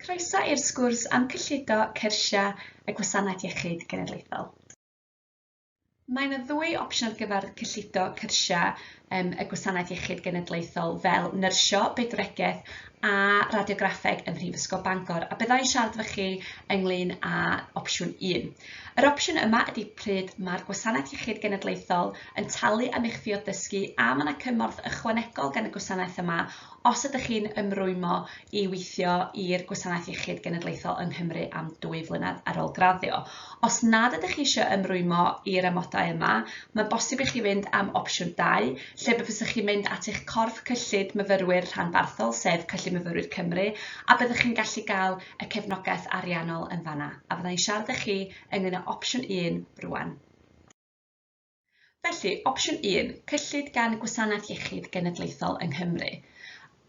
Croeso i'r sgwrs am cyllido cyrsiau y Gwasanaeth Iechyd Genedlaethol. Mae yna ddwy opsiwn ar gyfer cyllido cyrsiau y Gwasanaeth Iechyd Genedlaethol fel nyrsio, bydwreigiaeth a radiograffeg ym Mhrifysgol Bangor, a bydda i'n siarad efo chi ynglyn â opsiwn 1. Yr opsiwn yma ydy pryd mae'r Gwasanaeth Iechyd Genedlaethol yn talu am eich ffioedd dysgu a mae yna cymorth ychwanegol gan y gwasanaeth yma os ydych chi'n ymrwymo i weithio i'r Gwasanaeth Iechyd Genedlaethol yng Nghymru am 2 flynedd ar ôl graddio. Os nad ydych chi eisiau ymrwymo i'r amodau yma, mae'n bosib i chi fynd am opsiwn 2, lle bysech chi'n mynd at eich corff cyllid myfyrwyr rhanbarthol, sef Cyllid Myfyrwyr Cymru, a byddwch chi'n gallu gael y cefnogaeth ariannol yn fanna. A fydda i'n siarad â chi ynglyn â opsiwn 1 rwan. Felly, opsiwn 1, cyllid gan Gwasanaeth Iechyd Genedlaethol yng Nghymru.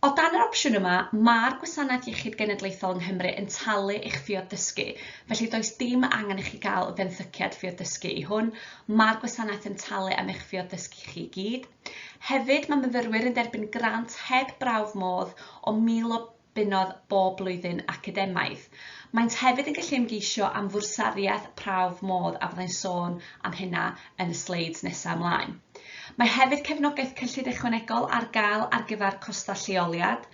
O dan yr opsiwn yma, mae'r Gwasanaeth Iechyd Genedlaethol yng Nghymru yn talu eich ffioedd dysgu, felly does dim angen i chi gael fenthyciad ffioedd dysgu i hwn, mae'r gwasanaeth yn talu am eich ffioedd dysgu chi i gyd. Hefyd, mae myfyrwyr yn derbyn grant heb brawf modd o 1,000 o bunnoedd bob blwyddyn academaidd. Maent hefyd yn gallu ymgeisio am fwrsariaeth prawf modd a fyddai'n sôn am hynna yn y sleids nesaf ymlaen. Mae hefyd cefnogaeth cyllid ychwanegol ar gael ar gyfer costau lleoliad,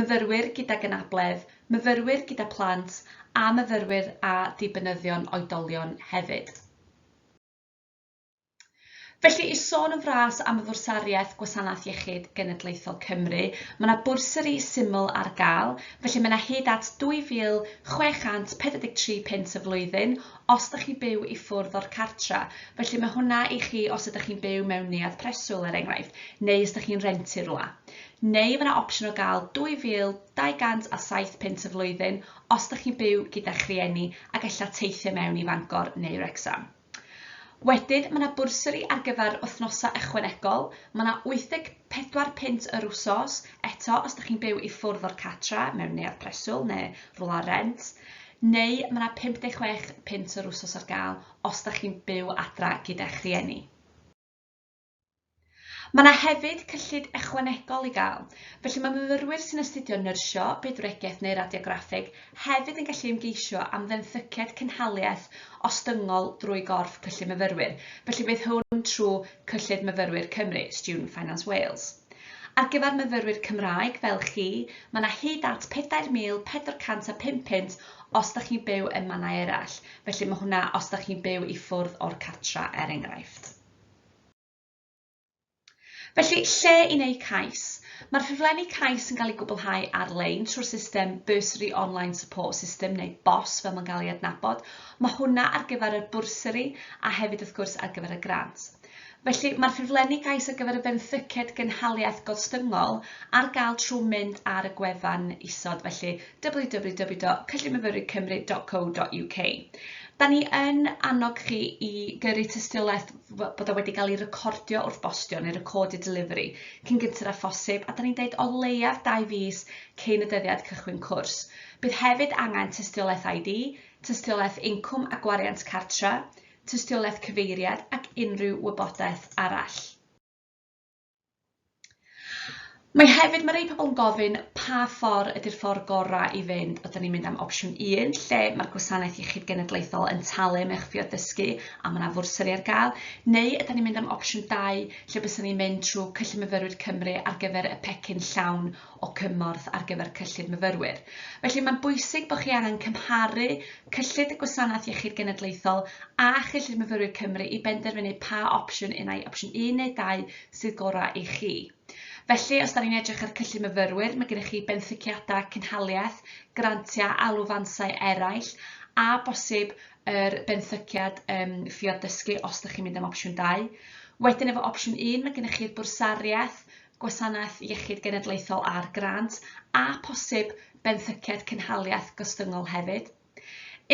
myfyrwyr gydag anabledd, myfyrwyr gyda plant a myfyrwyr a dibynyddion oedolion hefyd. Felly, i sôn yn fras am y fwrsariaeth Gwasanaeth Iechyd Genedlaethol Cymru, mae yna bwrsari syml ar gael, felly mae yna hyd at 2,643 punt y flwyddyn os ydych chi'n byw i ffwrdd o'r cartra. Felly mae hwnna i chi os ydych chi'n byw mewn neuadd preswyl, er enghraifft, neu os ydych chi'n rentu rhywle. Neu mae yna opsiwn o gael 2,207 punt y flwyddyn os ydych chi'n byw gyda'ch rhieni ac ella teithio mewn i Fangor neu Wrecsam. Wedyn, mae 'na bwrsari ar gyfer wythnosau ychwanegol. Mae 'na 84 punt yr wsos, eto, os dach chi'n byw i ffwrdd o'r cartra, mewn neuadd preswyl neu rywle ar rent, neu mae 'na 56 punt yr wsos ar gael os dach chi'n byw adra gyda'ch rhieni. Mae 'na hefyd cyllid ychwanegol i gael, felly mae myfyrwyr sy'n astudio nyrsio, bydwreigiaeth neu radiograffeg hefyd yn gallu ymgeisio am fenthyciad cynhaliaeth ostyngol drwy gorff Cyllid Myfyrwyr, felly bydd hwn trwy Cyllid Myfyrwyr Cymru, Student Finance Wales. Ar gyfer myfyrwyr Cymraeg fel chi, mae 'na hyd at 4,405 punt os dach chi'n byw ym mannau eraill, felly mae hwnna os dach chi'n byw i ffwrdd o'r cartra er enghraifft. Felly, lle i wneud cais? Mae'r ffurflenni cais yn cael eu gwblhau ar-lein trwy'r system Bursary Online Support System, neu BOSS fel mae'n cael ei adnabod. Mae hwnna ar gyfer y bwrsari a hefyd wrth gwrs ar gyfer y grant. Felly, mae'r ffurflenni cais ar gyfer y fenthyciad gynhaliaeth gostyngol ar gael trwy mynd ar y gwefan isod, felly www.cyllidmyfyrwyr.cymru.co.uk. Da ni yn annog chi i gyrru tystiolaeth bod o wedi cael ei recordio wrth bostio neu recorded delivery cyn gynted â phosib, a da ni'n deud o leiaf 2 fis cyn y dyddiad cychwyn cwrs. Bydd hefyd angen tystiolaeth ID, tystiolaeth incwm a gwariant cartra, tystiolaeth cyfeiriad ac unrhyw wybodaeth arall. Mae hefyd, mae rhai pobl yn gofyn pa ffordd ydy'r ffordd gorau i fynd. Ydyn ni'n mynd am opsiwn 1, lle mae'r Gwasanaeth Iechyd Genedlaethol yn talu am eich ffioedd dysgu a mae yna fwrsari ar gael, neu ydyn ni'n mynd am opsiwn 2, lle byswn ni'n mynd trwy Cyllid Myfyrwyr Cymru ar gyfer y pecyn llawn o cymorth ar gyfer cyllid myfyrwyr. Felly mae'n bwysig bod chi angen cymharu cyllid y Gwasanaeth Iechyd Genedlaethol a Chyllid Myfyrwyr Cymru i benderfynu pa opsiwn, unai opsiwn 1 neu 2, sydd gorau i chi. Felly, os da ni'n edrych ar cyllid myfyrwyr, mae gennych chi benthyciadau cynhaliaeth, grantiau a lwfansau eraill, a bosib yr benthyciad ffioedd dysgu os ydych chi'n mynd am opsiwn 2. Wedyn efo opsiwn 1, mae gennych chi'r bwrsariaeth, Gwasanaeth Iechyd Genedlaethol a'r grant, a posib benthyciad cynhaliaeth gostyngol hefyd.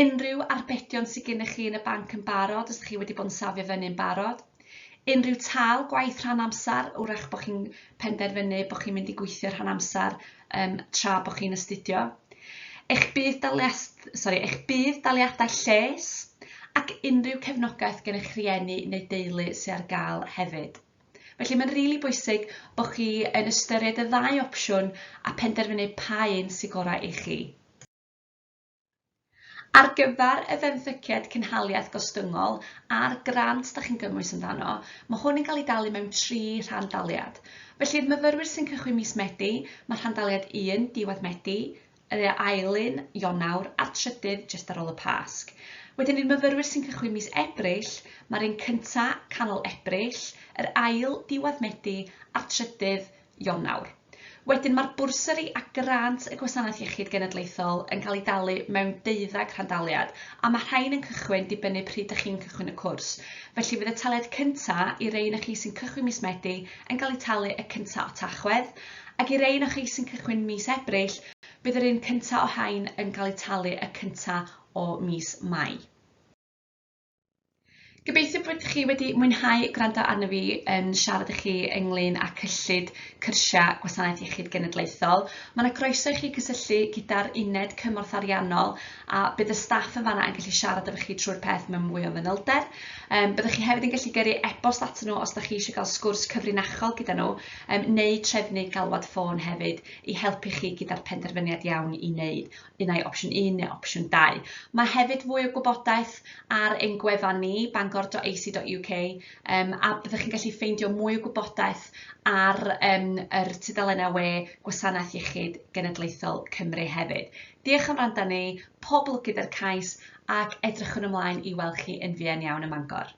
Unrhyw arbedion sydd gennych chi yn y banc yn barod, os ydych chi wedi bod yn safio fyny yn barod. Unrhyw tâl gwaith rhan amser, wrach bod chi'n penderfynu bod chi'n mynd i gweithio rhan amser tra bod chi'n astudio. Eich eich budd-daliadau lles ac unrhyw cefnogaeth gen eich rhieni neu deulu sydd ar gael hefyd. Felly mae'n rili bwysig bod chi yn ystyried y ddau opsiwn a penderfynu pa un sydd gorau i chi. Ar gyfer y fenthyciad cynhaliaeth gostyngol a'r grant da chi'n gymwys amdano, mae hwn yn cael ei dalu mewn tri rhandaliad. Felly i'r myfyrwyr sy'n cychwyn mis Medi, mae rhandaliad 1, diwedd Medi, yr ail un, Ionawr, a'r trydydd jyst ar ôl y Pasg. Wedyn i'r myfyrwyr sy'n cychwyn mis Ebrill, mae'r un cynta canol Ebrill, yr ail diwedd Medi a'r trydydd Ionawr. Wedyn mae'r bwrsari a grant y Gwasanaeth Iechyd Genedlaethol yn cael ei dalu mewn deuddeg rhandaliad, a mae rhain yn cychwyn dibynnu pryd dych chi'n cychwyn y cwrs. Felly fydd y taliad cynta i rei o chi sy'n cychwyn mis Medi yn cael ei talu y cynta o Tachwedd, ac i rei o chi sy'n cychwyn mis Ebrill, bydd yr un cynta o rhain yn cael ei talu y cynta o mis Mai. Gobeithio bod chi wedi mwynhau gwrando arno fi yn siarad i chi ynglyn â cyllid cyrsiau Gwasanaeth Iechyd Genedlaethol. Mae yna groeso i chi cysylltu gyda'r uned cymorth ariannol a bydd y staff yn fanna yn gallu siarad efo chi trwy'r peth mewn mwy o fanylder. Um, byddwch chi hefyd yn gallu gyrru e-bost atyn nhw os da chi eisiau cael sgwrs cyfrinachol gyda nhw um, neu trefnu galwad ffôn hefyd i helpu chi gyda'r penderfyniad iawn i wneud. un ai opsiwn 1 neu opsiwn 2. Mae hefyd fwy o gwybodaeth ar ein gwefan ni, bangor.ac.uk, um, a byddwch chi'n gallu ffeindio mwy o gwybodaeth ar um, yr tudalennau we Gwasanaeth Iechyd Genedlaethol Cymru hefyd. Diolch am wrando ni, pob lwc gyda'r cais ac edrychwn ymlaen i weld chi yn fuan iawn ym Mangor.